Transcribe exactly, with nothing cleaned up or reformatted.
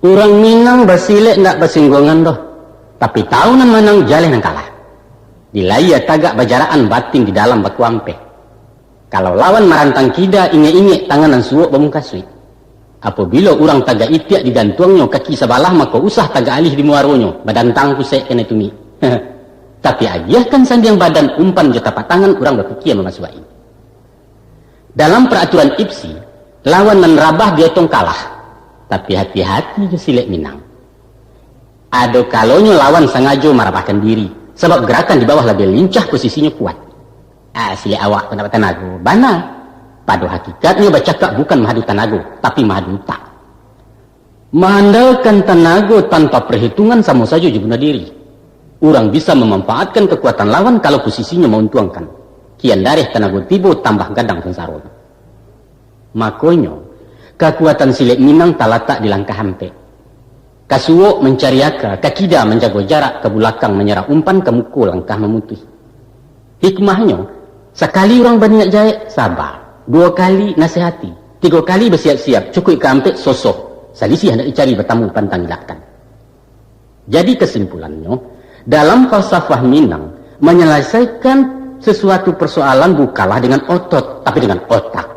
Urang Minang basilek ndak basingguangan doh, tapi tahu nan manang jaleh nan kalah. Di layia tagak bajarakan, batin di dalam bakuampeh. Kalau lawan marantang kida, ingek-ingek tangan nan suok bamungkasuik. Apabilo urang tagak itiak digantuangnyo kaki sabalah, mako usah tagak alih di muaronyo, badantang pusek kanai tumik. Tapi agiahkan sandiang badan, umpan jo tapak tangan, urang bapikia mamasuaki. Dalam paraturan ipsi, lawan nan rabah diotong kalah. Tapi hati-hati jo silek Minang. Ado kalonyo lawan sangajo marabahkan diri, sabab garakan di bawah labiah lincah, posisinyo kuat. Ah, silek awak tu ndak batanago, bana. Pado hakikatnyo bacakak bukan mahadu tanago, tapi mahadu utak. Maandalkan tanago tanpa parhitungan samo sajo jo bunuah diri. Urang bisa mamanfaatkan kakuatan lawan kalau posisinyo mauntuangkan. Kian dareh tanago tibo, tambah gadang sansaronyo. Makonyo, kakuatan silek Minang talatak di langkah ampek. Ka suok mancari aka, ka kida manjago jarak, ka bulakang manyarah umpan, ka muko langkah mamutuih. Hikmahnyo, sakali urang baniat jahek, saba. Duo kali nasihati. Tigo kali basiap-siap, cukuik ka ampek, sosoh. Salisiah ndak dicari, batamu pantang ilakkan. Jadi kasimpulannyo, dalam falsafah Minang, manyalasaikan sasuatu parsoalan bukanlah dengan otot, tapi dengan otak.